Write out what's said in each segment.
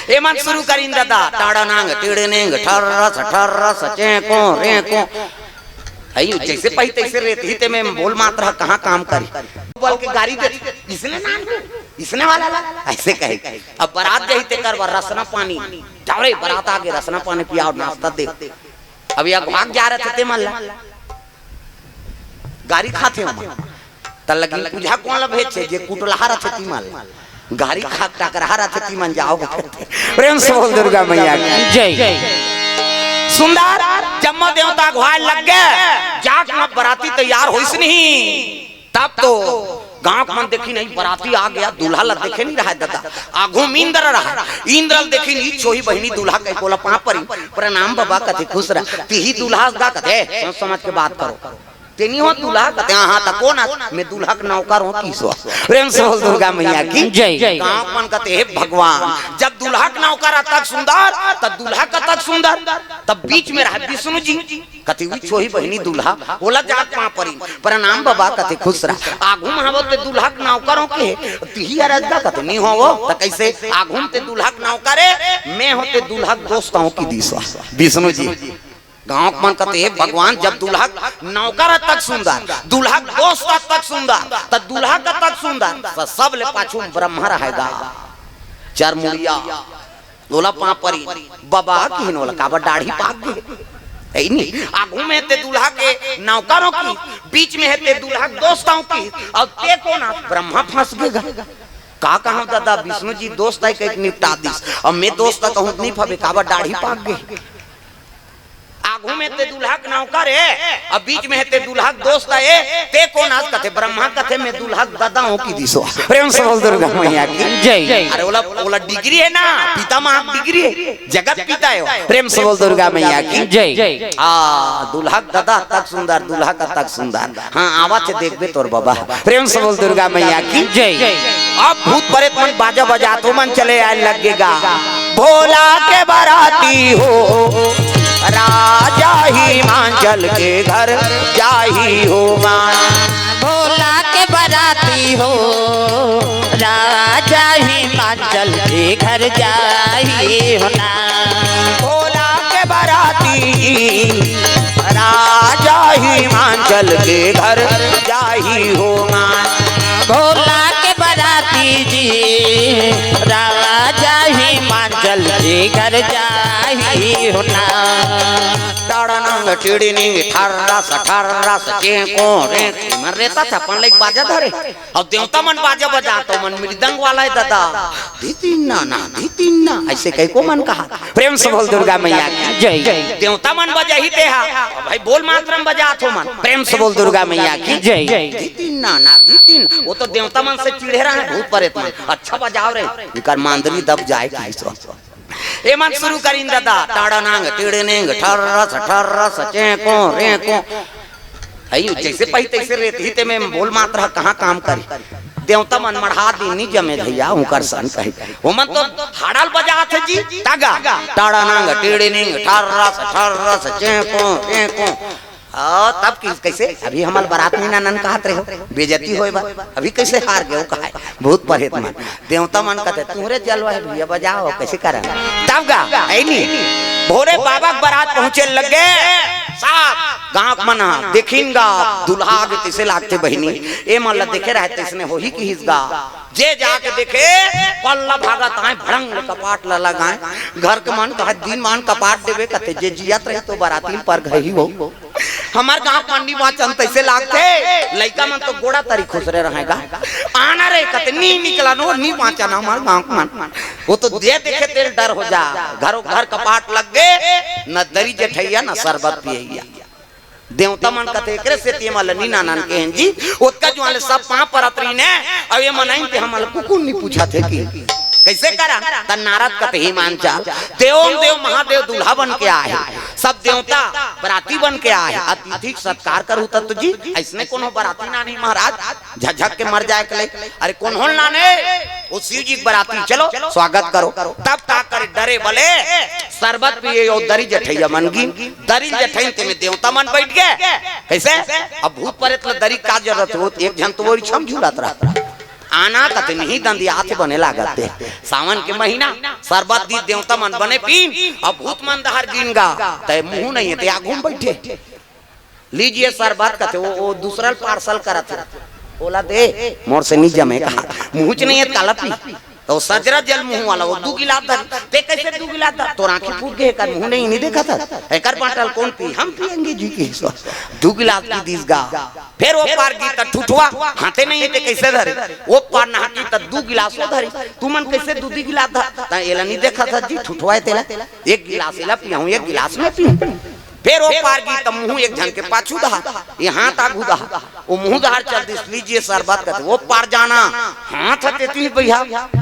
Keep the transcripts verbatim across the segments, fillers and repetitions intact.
एमन शुरू करिन ददा, टाड़ा नांग, टेड़े नेंग, ठर्रस, ठर्रस, चेंको, रेंको। अई जइसे पही तइसे रेतही ते में बोल मात्रा कहाँ काम करी। बोल के गारी दे, इसने नाम, इसने वाला ला, अइसे कहे। अब बरात जाही तेकर बर रसना पानी, जाओ रे, बरात आगे, रसना पानी पियाओ, नाश्ता दे। अब ये अघवाक जा रहे थे ते मन ला। गारी खाथे ओमन। त लगिन पूजा कोन ला भेजथे, जे कुटलहा रथे ती मन ला। गारी खा टकरहा रथे ती मन जाओ। प्रेम से बोल दुर्गा मैया की। जय। सुंदर, जम्मो देवता अघवाय लग गे, जाके म बराती तैयार होइस नहीं। तब तो गांव के मन देखिन, नहीं बराती आ गे, दूल्हा ला देखे नहीं रहय ददा। आघू म इंद्र रहय, इंद्र ल देखिन, ई छोही बहिनी दूल्हा कहि के ओला पांव परिन, प्रणाम बबा कथे खुश रह, तिही दूल्हा हस गा कथे, सोच समझ के बात करो। ते नी हो दूल्हा कथे, हाँ, हाँ, त कोन हस? मैं दूल्हा के नौकर हों किहिस। प्रेम से बोल दुर्गा मैया की। जय। गांव के मन कथे, हे भगवान, जब दूल्हा के नौकर अतक सुंदर, त दूल्हा कतक सुंदर, तब बीच में रहय विष्णु जी। कथे, उही छोही बहिनी दूल्हा, ओला जाके पांव परिन, प्रणाम बबा कथे खुश रह। आघू म हवस ते दूल्हा के नौकर हों किहे, तिही हरस गा कथे, नी हों वो, त कइसे? आघू म ते दूल्हा के नौकर ए, मैं हों ते दूल्हा के दोस्त हों किहिस विष्णु जी। गांव के मन कथे, हे भगवान, जब दूल्हा के नौकर अतक सुंदर, दूल्हा के दोस्त अतक सुंदर, त दूल्हा कतक सुंदर, त सबले पाछू म ब्रह्मा रहय गा, चरमुड़िया। ओला पांव परिन, बबा किहिन ओला, काबर दाढ़ी पाक गे। हे नी, आघू म हे ते दूल्हा के नौकर हों किहिस, बीच म हे ते दूल्हा के दोस्त हों किहिस, अउ ते कोन हस? ब्रह्मा फंस गे गा। का कहंव ददा, विष्णु जी दोस्त हे कहि के निपटा दिस, अउ मैं दोस्त कहूं त नी फबे, काबर दाढ़ी पाक गे। आघू म हे ते दूल्हा के नौकर ए, अउ बीच म हे ते दूल्हा के दोस्त ए, ते कोन हस? कथे ब्रह्मा, कथे मैं दूल्हा के ददा हों किहिस। प्रेम से बोल दुर्गा मैया की। जय। अरे ओला, ओला डिग्री हे ना, पितामह के डिग्री हे, जगत पिता हे वो। प्रेम से बोल दुर्गा मैया की। जय। आ, दूल्हा के ददा अतक सुंदर, दूल्हा कतक सुंदर। हाँ, आवत हे, देखबे तोर बबा। प्रेम से बोल दुर्गा मैया की। जय। अब भूत प्रेत मन बाजा बजात ओमन चले आय लग गे गा। भोला के बराती हो, राजा हिमांचल के घर जाही हो माँ। भोला के बराती हो, राजा हिमांचल के घर जाही हो ना। भोला के बराती, राजा हिमांचल के घर जाही हो माँ। भोला के बराती जी, राजा हिमांचल के घर जाही हो ना। टाड़ा नांग टिड़ी निंग ठर्रस ठर्रस चेंको रे। मन रेता था, अपन लइक बाजा धरे। अउ देवता मन बाजा बजात ओमन मृदंग वाला हे ददा। धितिन ना ना, धितिन ना, अइसे कहि के ओमन कहा। प्रेम से बोल दुर्गा मैया की। जय। देवता मन बजाही ते हा, भाई बोल मात्रा म बजात हे ओमन। प्रेम से बोल दुर्गा मैया की। जय। धितिन ना ना, धितिन। वो तो देवता मन से चिढ़े रहय भूत प्रेत मन। अच्छा बजाव रे, इनकर मांदरी दब जाय किहिस। एमन शुरू करिन ददा, टाड़ा नांग, टिड़ी निंग, ठर्रस, ठर्रस, चेंको, रेंको। अई जइसे पही तइसे रेतही ते में बोल मात्रा कहाँ काम करी। देवता मन मढ़ा दिन नी जमे भइया, उंकर सन कही। ओमन तो हाड़ा ल बजात हे जी, तागा। टाड़ा नांग, टिड़ी निंग, ठर्रस, ठर्रस, चेंको, रेंको। आ, तब कि, कइसे? अभी हमर बरात नी नानन कहत रहे हो, बेइज्जती होय बा। अभी कइसे हार गे हो कहय? भूत प्रेत मन। देवता मन कथे, "तुंहरे जलवा हे भइया, बजाव, कइसे करन?" तब गा, अइनी। भोले बाबा के बरात पहुंचे लग गे। साफ गांव के मन हा, देखिन गा, दूल्हा आगे तइसे लागथे बहिनी। एमन ला देखे रहय तइसने होही किहिस गा। जे जाके देखे, पल्ला भागत आय, भड़ंग कपाट ला लगाय। घर के मन कहय, "दिनमान कपाट देबे," कथे, "जे जियत रही तो बराती ल परघाही हो।" हमर गांव के मन नी बांचन तइसे लागथे, लइका मन तो गोड़ा तरी खुसरे रहय गा। आना रे कथे, "नी निकलन हो, नी बांचन हमर गांव के मन।" वो तो जे देखे तेला डर हो जा। घरो घर कपाट लग गे, न दरी जठइया, न सरबत पियइया। देवता मन कथे, "एकरे सेती एमन ल नी नानन केहेन जी।" ओतका जुवार ले सब पांव परत रहिन हे, अउ एमन आइन ते हमन ल कुकुर नी पूछत हे कि कइसे करन? त नारद कथे, हिमांचल, देवों देव महादेव दूल्हा बन के आय हे, सब देवता बराती बन के आय हे, अतिथि के सत्कार करहू तब तो जी, अइसने कोनो बराती नानही महाराज, झकझक के मर जाय के लइक। अरे कोनो ल नाने, वो शिव जी के बराती, चलो स्वागत करो। तब का करे, डरे बले सरबत पिए अउ दरी जठइया मन गिन, दरी जठइन तेमे देवता मन बइठ गे। कइसे? अब भूत प्रेत ल दरी का जरूरत होत, एक झन तो ओरी छम झुलत रहत। आना कते नहीं दंदियाथे बने लागत हे। सावन के महीना, सरबत दी देवता मन बने पीन, अब भूत मन दहर गिन गा, तय मुंह नहीं हे, ते आगू म बइठे। लीजिए सरबत कथे, वो, वो दूसरा ल पार्सल करत हे। ओला दे, मोर से नी जमे कहा। मुंह च नहीं हे, काला पी। तो सजरा जल मुंह वाला, वो दू गिलास धर, ते कैसे दू गिलास धर? तोर आंखी फूट गे, एकर मुंह नहीं, नहीं देखत हे। एकर बाटल कौन पी? हम पियेंगे जी की सो। दू गिलास पी दिस गा। फिर वो पार गी त ठुठवा, हाथे नहीं हे, ते कैसे धरे? वो पार नहा की त दू गिलास वो धरी। तुमन कैसे दू दू गिलास धर? त एला नहीं देखत हे जी, ठुठवा हे तेला। एक गिलास एला पियाऊं, एक गिलास मैं पीऊं। फिर वो पार गी त मुंह एक झन के पाछू दहा, ये हाथ आगू दहा, वो मुंह दहार चल दिस, लीजिए सरबत कथे, वो पार जाना, हाथ हते ती भैया,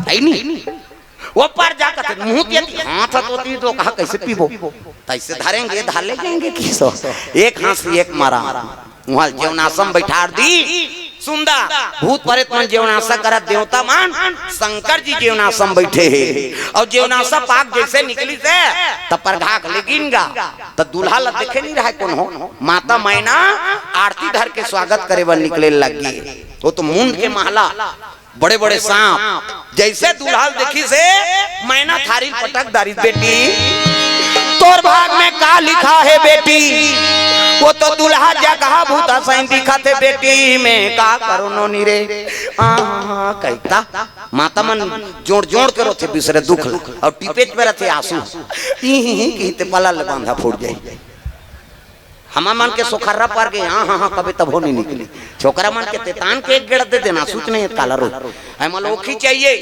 है नी? वो पार जा कथे, मुंह के ती, हाथ हतो ती तो कहा, कैसे पीबो? तैसे धरेंगे, धर ले जाएंगे किसो। एक हाथ से एक मारा, वहां जेवनासम बैठार दी, सुंदर भूत प्रेत मन जेवनासा करत, देवता मन, शंकर जी जेवनासा म बइठे हे। अउ जेवनासा पाक जइसे निकलिस हे, त परघाक ले गिन गा, त दूल्हा ल देखे नहीं रहय कोनो। माता मैना आरती धर के स्वागत करे बर निकले लग गे। वो तो मुंड के महला, बड़े-बड़े सांप। जइसे दूल्हा ल देखिस हे, मैना थारी ल पटक डारिस, "बेटी, तोर भाग में का लिखा हे बेटी? वो तो दूल्हा जगहा भूता सैं दिखत हे बेटी, मैं का करों नोनी रे?" आ, कहिथे। माता मन जोड़-जोड़ के रोथे बिसरे दुख ल, अउ टिपेच में रथे आंसू। इही ही कहिथे पला ले बांधा फूट जाही। हमर मन के सोखर्रा पर गे, हाँ, हाँ, हाँ, कबे तभो नहीं निकली। छोकरा मन के तेतान के एक गेड़ दे देना, सूच नहीं काला रो। है मन ओखी चाहिए,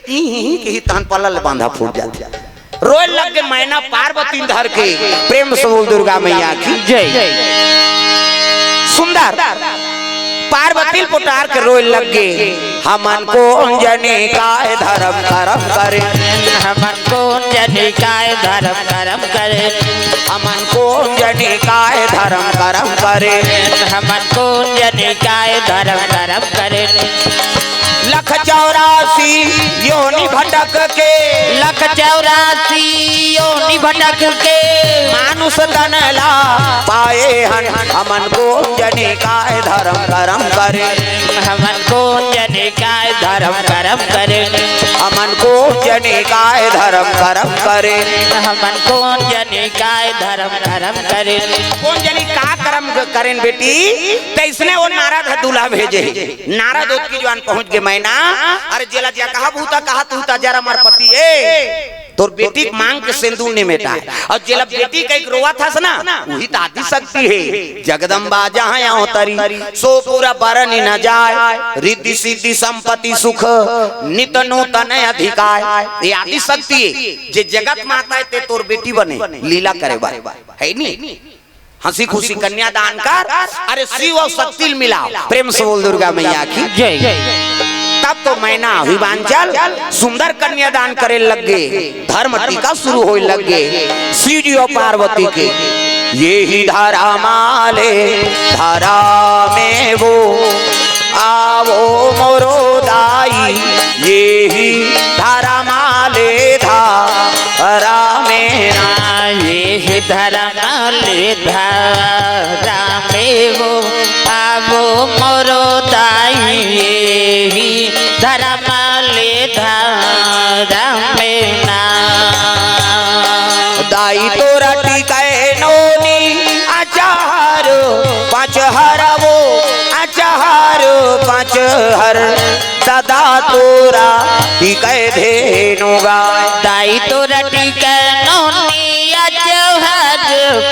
ई ही, ही के ही तहन पलल बांधा फूट जाथे। रोए लग गे मैना पार्वती धर के, प्रेम से बोल दुर्गा मैया की जय। सुंदर पार्वती पुटार के रोए लग गे, हमन कोन जनी काय धरम करम करे। हमन कोन जनी काय धरम करम करे। हमन कोन जनी काय धरम करम करे। हमन कोन जनी काय धरम करम करे। लख चौरासी योनि भटक के। लख चौरासी योनि भटक के। मानुष तन ला पाए हन। हमन कोन जनी काय धरम करम करे। हमन कोन जनी काय धरम करम करे। हमन कोन जनी काय धरम करम करे। हमन कोन जनी काय धरम करम करे। कोन जनी का करम ग-, करेन बेटी, तइसने वो नारद ह दूल्हा भेजे। नारद ओतकी जुवार पहुंच गे मैना, अरे जेला जगहा भूता कहा तू त जरा मोर पति ए। तोर बेटी के मांग के सेंदूर ने मेटाय। अउ जेला बेटी कहिके रोवत हस ना, उही त आदि शक्ति हे। जगदम्बा जहाँ अवतरी, सो पुर बरनि न जाय। रिद्धि सिद्धि संपत्ति सुख, नित नूतन अधिकाय। ये आदि शक्ति हे, जे जगत माता हे, ते तोर बेटी बने, लीला करे बर। हे नी? हंसी खुशी कन्यादान कर, अरे शिव अउ शक्ति ल मिलाव। प्रेम से बोल दुर्गा मैया की जय। तब तो मैना अभिमांचल सुंदर कन्यादान करे लग गे, धर्म टीका शुरू होय लग गे शिव जी अउ पार्वती के। ये ही धरा माले धरा में वो, आवो मोरो दाई, ये ही धरा माले धरा में ना। ये ही धरा माले धरा में वो, आवो मोरो दाई, ये ही धरा माले धरा में ना। दाई तोरा टिकै नोनी अचार पाँच हर वो, अचार पाँच हर दादा तोरा टिकै धेनु गाय। दाई तोरा टिकै नोनी अचार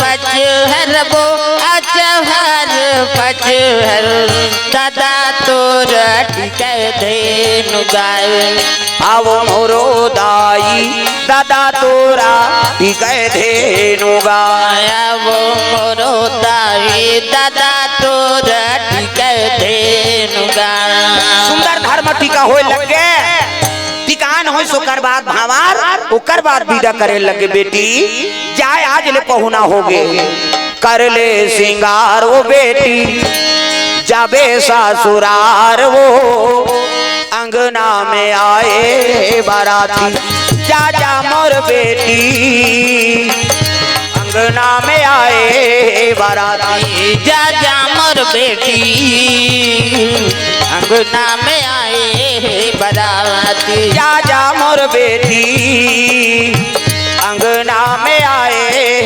पाँच हर वो, अचार पाँच हर दादा तोरा टिकै धेनु गाय। आवो मोरो दाई दादा तोरा टिकै धेनु गाय। आवो मोरो दाई दादा तोरा टिकै धेनु गाय। सुंदर धर्म टीका होय लग गे। टिकान होय सोकर बाद भांवर, ओकर बाद बिदा करे लग गे बेटी। जाय आज ले पहुना हो गे। कर ले सिंगार वो बेटी, जाबे ससुरार वो, अंगना में आए बाराती, जा जा मोर बेटी। अंगना में आए बाराती, जा जा मोर बेटी। अंगना में आए हे बराती। जा जा मोर बेटी, अंगना में आए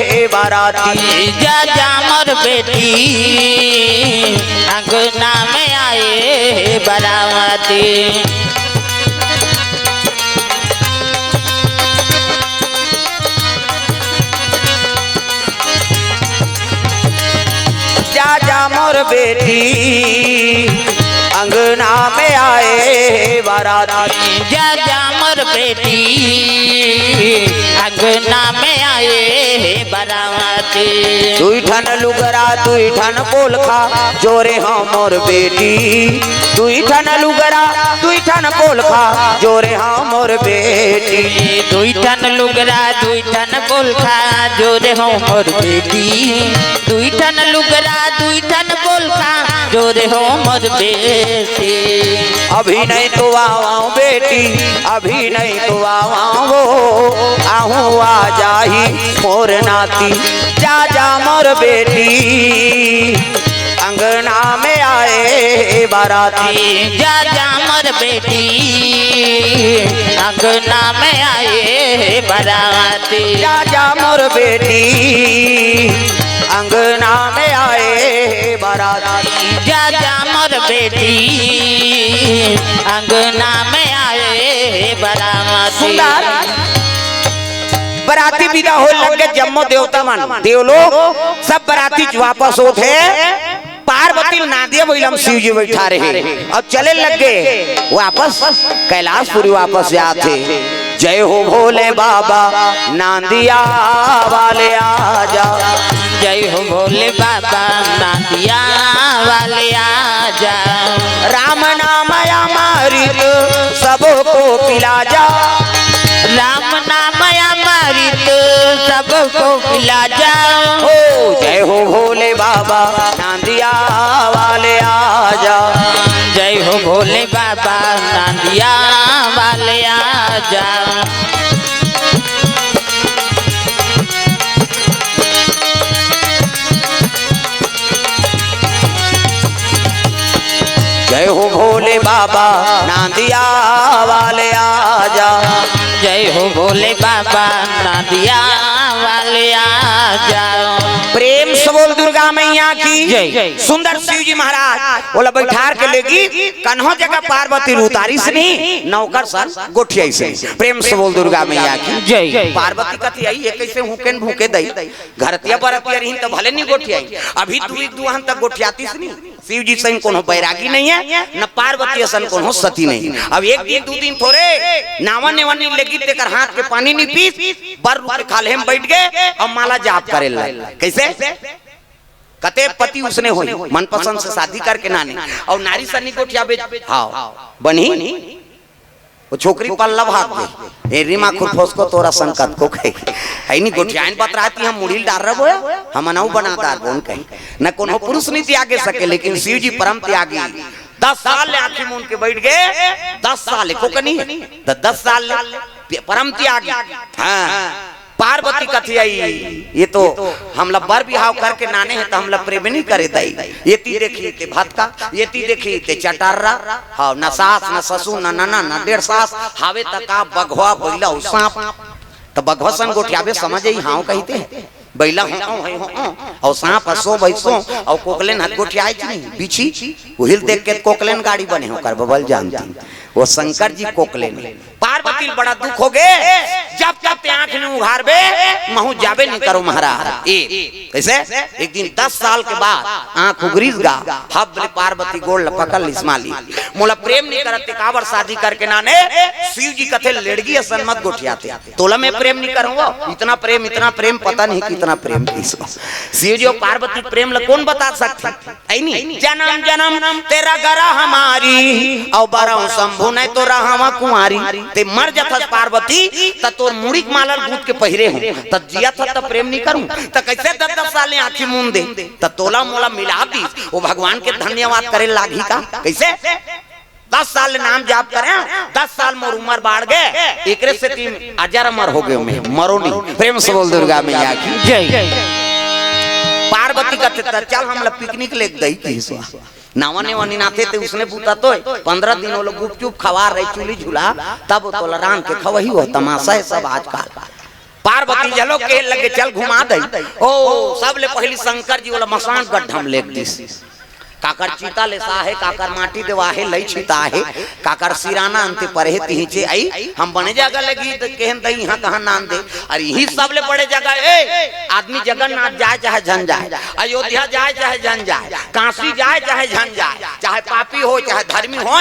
हे बराती। जा जा मोर बेटी, अंगना में आए हे बराती। जा जा मोर बेटी, अंगना में आए हे बराती। जा जा मोर बेटी, अंगना में आए हे बराती। दुई ठन लुगरा, दुई ठन पोलखा, जोरे हंव मोर बेटी। दुई ठन लुगरा, दुई ठन पोलखा, जोरे हंव मोर बेटी। दुई ठन लुगरा, दुई ठन पोलखा, जोरे हंव मोर बेटी। दुई ठन लुगरा, दुई ठन पोलखा, जोरे हंव मोर बेटी। अभी नहीं तो आवंव बेटी, अभी नहीं तो आवंव वो, आहूं आ जाही मोर नाती। जा जा मोर बेटी, अंगना में आए बराती। जा जा मोर बेटी, अंगना में आए बराती। जा जा मोर बेटी, अंगना में आए बराती। जा जा मोर बेटी, अंगना में आए बराती। सुंदर। बराती बिदा होय लग गे, जम्मो देवता मन, देवलोक, सब बराती वापस होत हे। पार्वती ल नांदिया बइला म शिव जी बइठा रहे अउ चले लग गे वापस, कैलाशपुरी वापस जात हे। जय हो भोले बाबा, नांदिया वाले आजा। जय हो भोले बाबा, नांदिया वाले आजा। राम नाम अमृत सबको पिला जा। राम नाम अमृत सबको पिला जा। ओ जय हो भोले बाबा, नांदिया वाले आजा। जय हो भोले बाबा, नांदिया वाले आजा। जय हो भोले बाबा, नांदिया वाले आजा। जय हो भोले बाबा, नांदिया वाले आजा। प्रेम से बोल दुर्गा मैया की जय। सुंदर शिव जी महाराज ओला बैठार के लेगी, कन्हो जगह पार्वती उतारिस नहीं, नौकर सन गोठियाइस नहीं। प्रेम से बोल दुर्गा मैया की जय। पार्वती कथी आई, ये कैसे हुकेन भूके दई? घरतिया बरतिया रहिन त भले नहीं गोठियाई, अभी तू एक दुआन तक गोठियातिस नहीं। शिव जी सही कोनो बैरागी नहीं है, न पार्वती असन कोनो सती नहीं। अब एक दिन दू दिन थोरे नावा नेवा नहीं लगी, तेकर हाथ के पानी नहीं पीस, बर रुख के खाल्हे में बैठ गे अउ माला जाप करे ला। कैसे? कते पति उसने होई, मनपसंद से शादी करके नाने, अउ नारी सन्नी गोठियाबे, हाँ, बनही। वो छोकरी पल्ला भाग गई। ए रीमा खुरफोस को तोरा संकत को कहे। है नहीं गोठियाइन बतराती हम मुड़ील डार रहे बोया, हम अनऊ बना डार बोन कहे। न कोनो पुरुष नहीं त्यागे सके, लेकिन शिव जी परम त्यागी। दस साल ले आँखी मूंद के बैठ गए, दस साल को कनी, द-, दस साल ले परम त्यागी। हाँ, पार्वती कथी आई, ये तो हमला बर बिहाव करके नाने हे, त हमला प्रेम नहीं करे दई। ये ती देखी ते भतका, ये ती देखी ते चटर्रा, हाँ, न सास, न ससुर, न नना, न डेढ़ सास, हावे त का बघवा, बइला अउ सांप। त बघवा सन गोठियाबे समझ आई, हाँ कहिते। बइला हो, हो, हो, हो, अउ सांप ह सो भई सो, अउ कोकलेन ह गोठियाए कि नहीं, बिछी, उहिल देख के कोकलेन गाड़ी बने हो कर बबल जानती। वो शंकर जी कोकलेन। पार्वती ल बड़ा दुख हो गे, जब तब ते आँख नहीं उघारबे, महू जाबे नहीं करो महाराज। ए, कैसे? एक दिन दस साल के बाद आँख उघरिस गा, हब ले पार्वती गोड़ ल पकड़ लिस माली। मोला प्रेम नहीं करत ते काबर शादी करके नाने, शिव जी कथे लेड़गी असन मत गोठियाते। तोला मैं प्रेम नहीं करूँगा, इतना प्रेम, इतना प्रेम, पता नहीं कितना प्रेम किसको। शिव जी अउ पार्वती प्रेम ल कौन बता सकथे? ऐ नी, जन्म जन्म ते रग रहा हमारी, अउ बरहूं शंभू नहीं तो रहावा कुंवारी। ते मर जथस पार्वती, त तोर मुड़ी के माला ल गूंथ के पहिरे हूं, त जियत हस त प्रेम नहीं करूं, त कैसे दस दस साल ले आंखी मूंद दे? त तोला मोला मिला दीस, वो भगवान के धन्यवाद करे लागही का? कैसे? दस साल ले नाम जाप करे, दस साल मोर उम्र बाढ़ गे, एकरे सेती अजर अमर हो गयो मैं, मरो नहीं। प्रेम से बोल दुर्गा मैया की जय। पार्वती कथे, "त चल हमला पिकनिक लेके दई," कहिस। नावा नेवा निनाथे ते उसने बूता तोय। पंद्रह दिन वो लोग गुपचुप खवा रहे चूली झूला, तब तोला रांध के खवही हो। तमाशा है सब आजकल। पार्वती झलो के लगे चल घुमा दई। ओ, सबले पहली शंकर जी वाला मसान गड्ढा में लेग दिस। काकर चीता ले साहे, काकर माटी देवाहे, लई छिताहे, काकर सिराना अंते परे तिहिचे आई, हम बने जगह लगी त केहन दई इहाँ कहाँ नान दे। अरे यही सबले बड़े जगह ए, आदमी जगन्नाथ जाए चाहे झन जाए, अयोध्या जाए चाहे झन जाए, काशी जाए चाहे झन जाए, चाहे पापी हो चाहे धर्मी हो,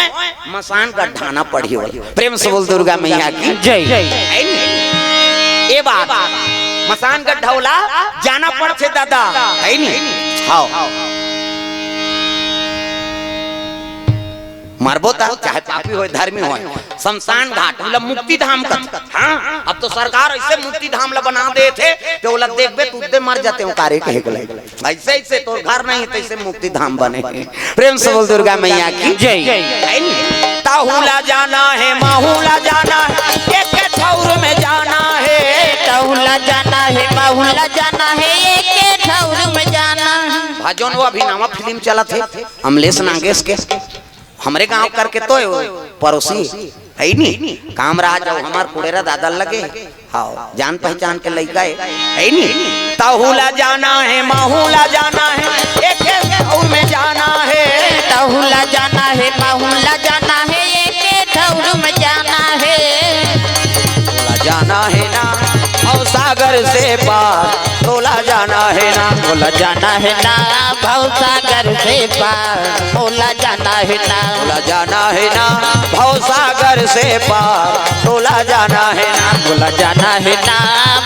मसान गड्ढाना पड़ही हो। प्रेम से बोल दुर्गा मैया की जय। है नी? ए बात, मसान गड्ढा वाला जाना पड़थे दादा, है नी? हाव। मरबो त चाहे पापी होय, धर्मी होय, शमशान घाट, ओला मुक्ति धाम कथे। हाँ, अब तो सरकार ऐसे मुक्ति धाम ला बना देथे, ते ओला देखबे, तू दे मर जाते हो, कारे कहे के लगे। ऐसे, ऐसे तोर घर नहीं, तैसे मुक्ति धाम बने। प्रेम से बोल दुर्गा मैया की जय। है नी? ताहू ला जाना है, माहू ला जाना है, एक ठौर में जाना है। ताहू ला जाना है, माहू ला जाना है, एक ठौर में जाना है। भजन वो अभी नवा फिल्म चलत हे, अमलेश नागेश के। हमरे गांव करके तो है वो, पड़ोसी, है नी? कामराज अउ हमर कुड़ेरा दादा लगे। हाव, जान पहचान के लइका है, है नी? ताहू ला जाना है, माहू ला जाना है, एक ठौर में जाना है। ताहू ला जाना है, माहू ला जाना है, एक ठौर में जाना है। तोला जाना है ना भव सागर से पार, तोला जाना है ना। तोला जाना है ना भव सागर से पार, तोला जाना है ना। तोला जाना है ना भव सागर से पार, तोला जाना है ना। तोला जाना है ना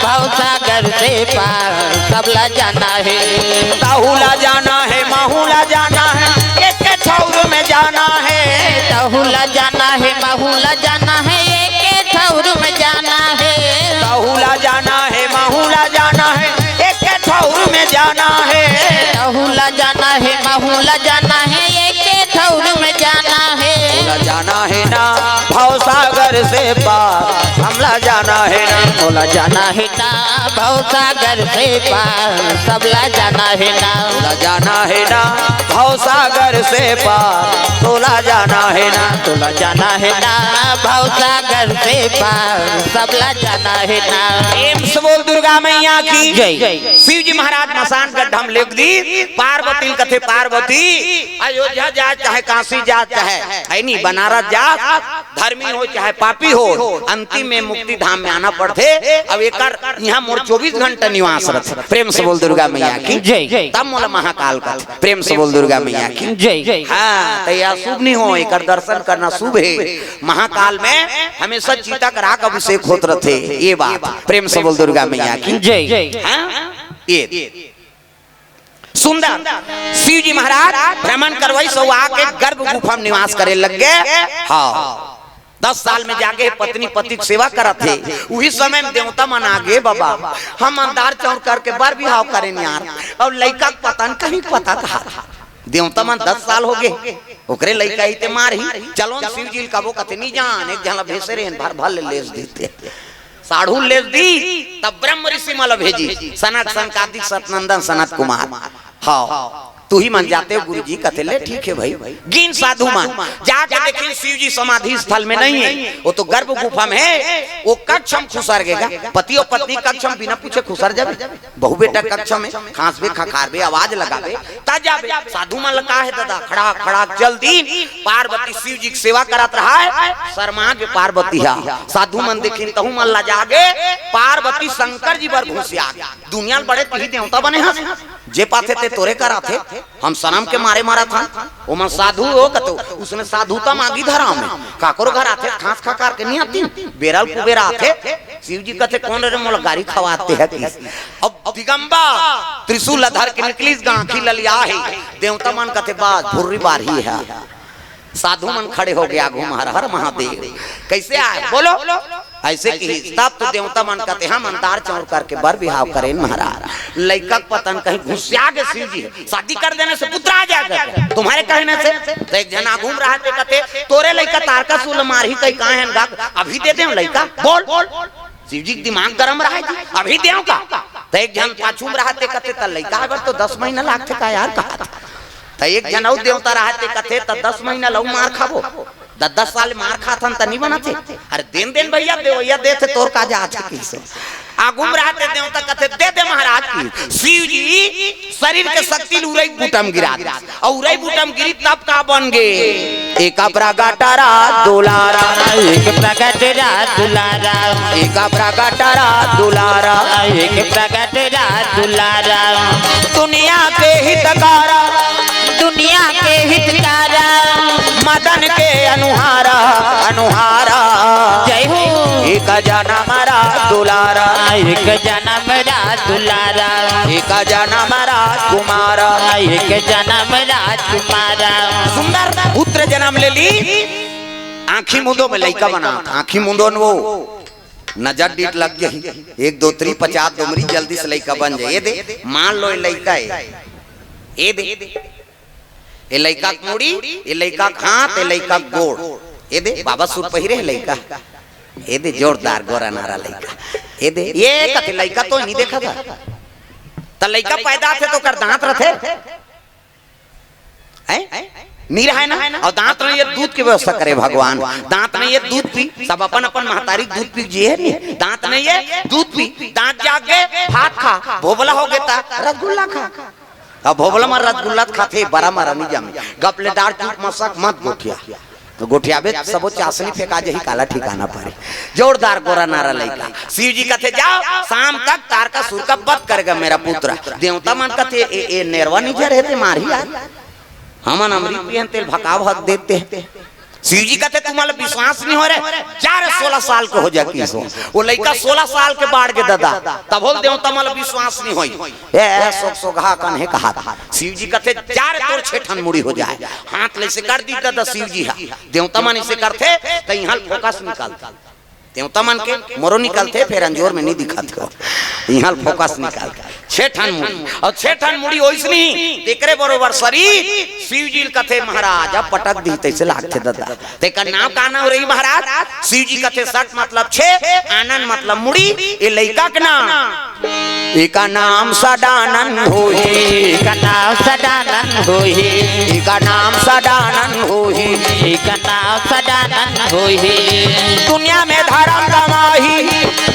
भव सागर से पार, सबला जाना है। ताहू ला जाना है, माहू ला जाना है, एक ठौर में जाना है। ताहू ला जाना है, माहू ला जाना है, एक ठौर में जाना है। ताहू ला जाना है, माहू ला जाना है, एक ठौर में जाना है। ताहू ला जाना है, माहू ला जाना है, एक ठौर में जाना है। तोला जाना है ना भव सागर से पार, हमला जाना है ना। तोला जाना है ना भव सागर से पार, सबला जाना है ना। तोला जाना है ना भव सागर से पार, तोला जाना है ना। तोला जाना है ना भव सागर से पार, सबला जाना है ना। प्रेम से बोल दुर्गा मैया की जय। शिव जी महाराज मसान गड्ढा में लेग दी, पार्वती ल कथे, पार्वती, अयोध्या जा चाहे काशी जा चाहे, है नी, बनारस जा, धर्मी हो चाहे पापी हो, अंतिम में मुक्ति धाम में आना पड़थे। अब एकर इहाँ मोर चौबीस घंटा निवास रथे। प्रेम से बोल दुर्गा मैया की जय। तब मोला महाकाल कथे। प्रेम से बोल दुर्गा मैया की जय। हाँ, त ये अशुभ नहीं हो, एकर दर्शन करना शुभ है। महाकाल में हमेशा चिता कर आग अभिषेक होत रथे। ये बात प्रेम से बोल दुर्गा मैया की जय। हाँ? ये सुंदर शिव जी महाराज भ्रमण करवाइस अउ आके गर्भ गुफा में निवास करे लग गे। हाँ, दस साल में जाके पत्नी पति के सेवा करत हे। उही समय में देवता मन आगे, बाबा, हम अंधार चौर करके बर बिहाव करेन यार, अउ लइका के पता न कहीं पता कहा था। देवता मन दस साल हो गे, ओकरे लइका ही ते मार ही। चलो न शिव जी ल कबो कथे, "नहीं जान, एक झन ला भेसे रेन, भर भर ले लेस देते।" साढ़ू लेस दी, तब ब्रह्म ऋषि मन ला भेजी, सनक सनकादिक सतनंदन सनत कुमार। हाँ, तू ही मन जाते हो गुरु जी, कथे ले ठीक है भाई। गिन साधु मन जाके देखिन शिव जी समाधि स्थल में नहीं है, वो तो गर्भ गुफा में है। वो कक्ष में खुसर गेगा, पति और पत्नी कक्ष में बिना पूछे खुसर जाबे। बहू बेटा कक्ष में खांसबे, खखारबे, आवाज लगाबे, ता जाबे। साधु मन ल का हे दादा, खड़ा खड़ा चल दी। पार्वती शिव जी के सेवा करत रहा है, शर्मा गे पार्वती हा। साधु मन देखिन तहू मन लजा गे। पार्वती शंकर जी बर घुसिया गे। दुनिया ल बड़े तिही देवता बने हस, जे पाथे ते तोरे कर आथे। हम शरम के मारे मरत हन। ओमन साधु हो कतो, उसने साधुता मांगी धराव में। काकरो घर आथे, खांस खखार के नहीं आती, बेरल कुबेर आथे। शिव जी कथे, "कौन रे मोला गारी खवाते है किस?" अब दिगंबा त्रिशूल धर के निकलिस, गांखी ललिया है। देवता मन कथे, "बस भुर्री बारही है।" साधु मन खड़े हो गया, घूम हर हर महादेव। कैसे आए बोलो? ऐसे की तब तो देवता मन कथे, "हम अंधार चौर करके बर बिहाव करेन महाराज, लइका के पता न कहीं घुसिया गे शिव जी, शादी कर देने से पुत्र आ जाएगा तुम्हारे कहने से।" तो एक झन आगू में रहते कथे, "तोरे लइका तारकासुर ल मारही कहीं कहा है गा, अभी दे दे लइका, बोल।" शिव जी के दिमाग गरम रहे जी, "अभी देव का?" तो एक झन पाछू में रहते कथे, "त लइका अगर तो दस महीना लागथे का यार?" कहा था। त एक झन अउ देवता रहय, ते कथे, "त दस महीना लउ मार खाबो, द-, दस साल मार खाथन, त नी बनत हे?" "अरे देन देन भइया, देवइया देथे, तोर का जात हे किसे।" आगू म रहय ते देवता कथे, "दे दे महाराज।" की शिव जी शरीर के शक्ति ल उरई बूटा म गिरा दे, अउ उरई बूटा म गिरी तब का बन गे? एक प्रगट रहा दुलारा, एक प्रगट रहा दुलारा, एक प्रगट रहा दुलारा, एक प्रगट रहा दुलारा। दुनिया के हितकारा, दुनिया के हितकारा, मदन के अनुहारा, अनुहारा। जय हो। एक जनम रहा दुलारा, एक जनम रहा दुलारा, एक जनम राजकुमारा, एक जनम राजकुमारा। सुंदर पुत्र जनम ले ली। आँखी मुंदो में लइका बना, आँखी मुंदो न वो नजर डीठ लग जाही। एक दो त्री पचास दो मरी जल्दी से लइका बन जाए। ये दे, मान लो ये लइका है, ये दे, ये लइका के मुड़ी, ये लइका के हाथ, ये लइका के गोड़। ये दे, बाबा सूट पहिरे हे लइका। ये दे, जोरदार गोरा नारा लइका। ये दे, ये कथे लइका तो नहीं देखा था। त लइका पैदा थे तो कर दांत रथे। हैं? नहीं रहा है ना? अउ दांत नहीं है, दूध के व्यवस्था करे भगवान। दांत नहीं है, दूध पी। सब अपन अपन महतारी दूध पी जिए नहीं। दांत नहीं है, दूध पी। दांत जाग गए, भात खा। भोबला हो गए ता रसगुल्ला खा। अब भोबला म रसगुल्ला त खाथे, बरा मरा नी जामे। गप ले डार चुप मसक मत गोठिया। त गोठियाबे त सबो चासनी फेंका जही, काला ठिकाना परे। जोरदार गोरा नारा लइका। शिव जी कथे, "जाओ, शाम तक तारकासुर का वध करेगा मेरा पुत्र।" देवता मन कथे, "ए, ए नेरवा नी झरे ते मारही यार। हमन अमृत पियन तेल भकाव हक देते हैं।" शिव जी कथे, "तुम्हाला विश्वास नहीं हो रहे, जा रे, सोलह साल के हो जा किसो।" वो लइका सोलह साल के बाढ़ के ददा, तब होल देवता मला विश्वास नहीं होई। ए, ए, सोग सोगहा कन हे कहा था। शिव जी कथे, "जा रे, तोर छेठन मुड़ी हो जाए।" हाथ ले से कर दी ददा शिव जी हा। देवता मन इसे करथे, त इहाँ फोकस निकल। देवता मन के मोरो निकलथे, फेर अंजोर में नहीं दिखत हो। इहाँ फोकस निकल। छेठन मुड़ी। अउ छेठन मुड़ी ओइसनी, तेकरे बरोबर शरीर, शिव जी ल कथे महाराज, अब पटक दी, तइसे लागथे ददा। तेकर नाम का नाम रही महाराज? शिव जी कथे सट मतलब छे, आनन मतलब मुड़ी, ये लइका के नाम। एका नाम सदानंद होही। एका नाम सदानंद होही। एका नाम सदानंद होही। एका नाम सदानंद होही। दुनिया में धर्म कमाही।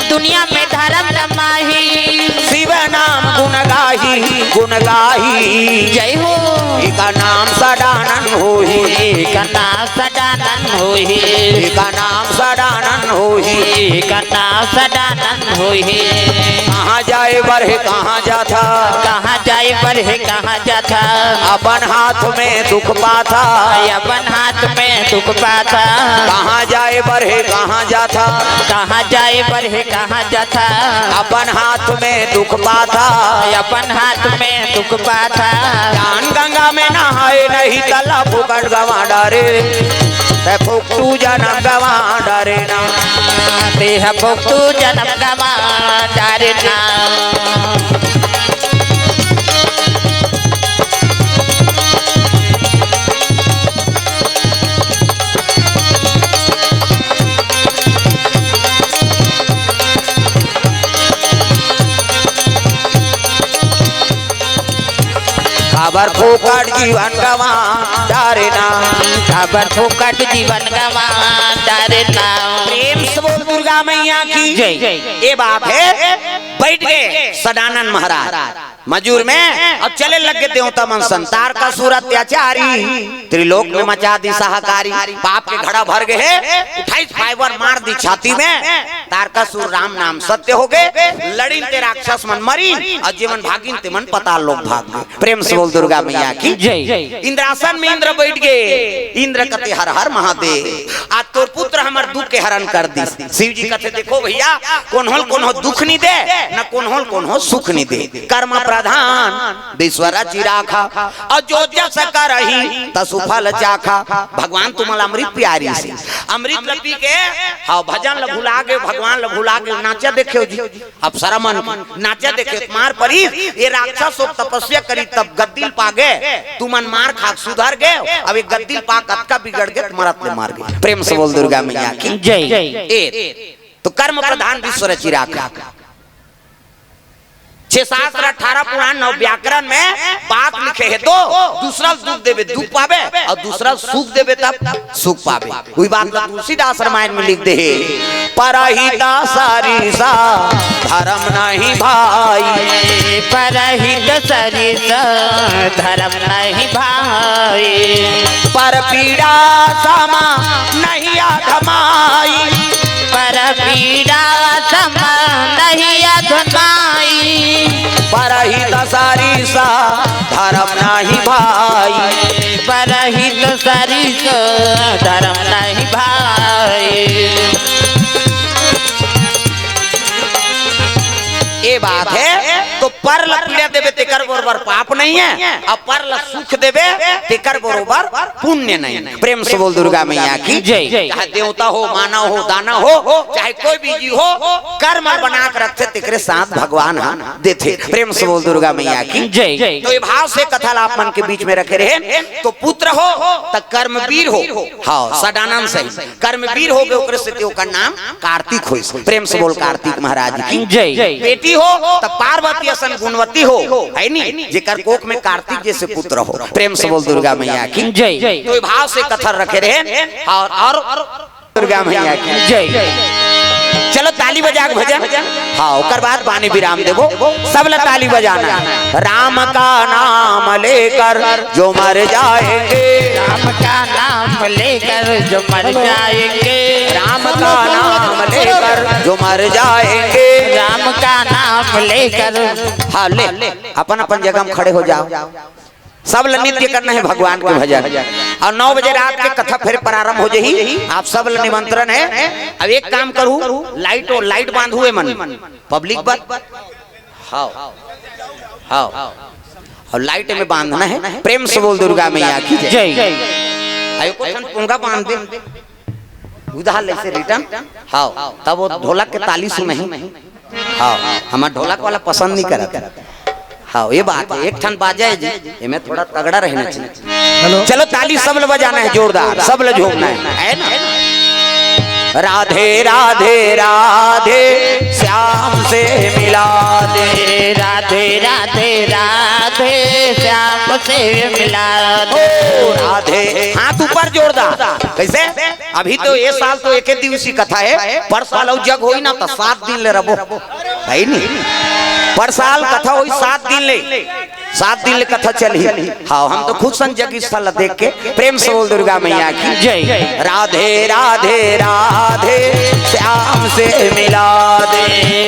दुनिया में धर्म कमाही। शिव नाम गुण गाही, गुण गाही। जय हो। एका नाम सदानंद होही। एका नाम सदानंद होही। एका नाम सदानंद होही। एका नाम सदानंद होही। कहाँ जाए बर हे, कहाँ जाथा? कहाँ जाए बर हे, कहाँ जाथा? अपन हाथ में दुख पाथा। अपन हाथ में दुख पाथा। कहाँ जाए बर हे, कहाँ जाथा? कहाँ जाए बर हे, कहाँ जाथा? अपन हाथ में दुख पाथा। अपन हाथ में दुख पाथा। जान गंगा में नहाए नहीं तला फुकट गवा डारे। ते फुकटू जनम गवा डारे ना। ते ह फुकटू जनम गवा डारे ना। काबर फोकट जीवन गवा डारे ना। काबर फोकट जीवन गवा डारे ना। प्रेम से बोल दुर्गा मैया की जय। ये बात है, बैठ गए सदानंद महाराज मजूर में, अब चले लग गए देवता मन संग। तारकासुर अत्याचारी, त्रिलोक में मचा दी हाहाकारी। पाप के घड़ा भर गए है, उठाई फाइबर मार दी छाती में। तारकासुर राम नाम सत्य हो गए, लड़िन ते राक्षस मन मरिन, अउ जेमन भागिन तेमन पताल लोक भाग गए। प्रेम से बोल दुर्गा मैया की जय। इंद्रासन में इंद्र बैठ गए, इंद्र कथे हर हर महादेव, आज तोर पुत्र हमर दुख के हरण कर दिस। शिव जी कथे, देखो भैया, कोन्हो ल कोन्हो दुख नहीं दे, न कोन्हो ल कोन्हो सुख नहीं दे। कर्म प्रधान विश्व रचि राखा, अउ जो जस करही तसु फल चाखा। भगवान तुमन ल अमृत पियारिस हे, अमृत ल पी के, हाँ, भजन ल भुला गे, भगवान ल भुला गे, नाचा देखेव जी। अप्सरा मन नाचा देखे त मार परिस, ये राक्षस लोग तपस्या करी तब गद्दी ल पा गे, तुमन मार खा के सुधर गे, अब ये गद्दी ल पा के अतका बिगड़ गे त मरत ले मर गे। प्रेम से बोल दुर्गा मैया की जय। ए, तो कर्म प्रधान विश्व रचि राखा। छह शास्त्र, अठारह पुराण, नौ व्याकरण में बात लिखे हे, तो दूसरा ल दुख देबे, दुख पाबे, अउ दूसरा ल सुख देबे, तब सुख पाबे। उही बात ला तुलसीदास रामायण में लिख दे हे, "परहित सरिस धर्म नहीं भाई।" परहित सरिस धर्म नहीं भाई। "पर पीड़ा सम नहीं अधमाई।" पर पीड़ा सम नहीं अधमाई। "परहित सरिस धर्म नहीं भाई।" परहित सरिस धर्म नहीं भाई। ये बात हे, तो पर ल पीड़ा देबे, तेकर बरोबर पाप नहीं हे, अउ पर ल सुख देबे, तेकर बरोबर पुण्य नहीं। प्रेम से बोल दुर्गा मैया की जय। चाहे देवता हो, मानव हो, दानव हो, चाहे कोई भी जीव हो, कर्म बना के रखथे, तेकरे साथ भगवान ह देथे। प्रेम से बोल दुर्गा मैया की जय। तो ये भाव से कथा ला आप मन के बीच में रखे रहे, तो पुत्र हो त कर्मवीर हो, हाँ, सदानंद सही कर्मवीर हो गे, ओकरे सेती ओकर नाम कार्तिक होइस। प्रेम से बोल कार्तिक महाराज की जय। बेटी हो त पार्वती असन गुणवती हो, हे नी, जेकर कोख में कार्तिक जैसे पुत्र हो। प्रेम से बोल दुर्गा मैया की जय। तो ये भाव से कथा रखे रहे, अउ, अउ दुर्गा मैया की जय। चलो ताली बजा के भजन। हाँ, ओकर बाद बानी विराम देबो। सब ला ताली बजाना हे। "राम का नाम लेकर जो मर जाएंगे।" राम का नाम लेकर जो मर जाएंगे। "राम का नाम लेकर जो मर जाएंगे।" राम का नाम लेकर। हाँ, ले, अपन अपन जगह में खड़े हो जाओ। सब ल नृत्य करना हे भगवान के भजन। अउ नौ बजे रात के कथा फिर प्रारंभ हो जाही। आप सब ल निमंत्रण हे। अब एक काम करू, लाइट, लाइट बांधू ए मन, पब्लिक बर। हाँ, हाँ। अउ लाइट में बांधना हे। प्रेम से बोल दुर्गा मैया की जय। जय। अउ एको ठन पोंगा बांध दे। उधार ले से रिटर्न। हाँ, तब वो ढोलक के ताली सुनही। हाँ, हमर ढोलक वाला पसंद नहीं करत। हाँ, ये बात हे, एक ठन बाजा हे जी, एमे थोड़ा तगड़ा रहना चाहिए। हेलो। चलो ताली सब ल बजाना हे जोरदार, सब ल झूमना हे, हे ना? "राधे राधे राधे श्याम से मिला दे।" राधे राधे राधे श्याम से मिला दे। ओ राधे, हाथ ऊपर जोरदार, कैसे? अभी तो ये साल तो एके दिवसी कथा हे, पर साल अउ जग होई ना त सात दिन ले रबो, हे नी? पर साल कथा होई सात दिन ले, सात दिन ले कथा चलही। हाँ, हम तो खुद संजग स्थल देख के। प्रेम से बोल दुर्गा मैया की जय। "राधे राधे राधे श्याम से मिला दे।"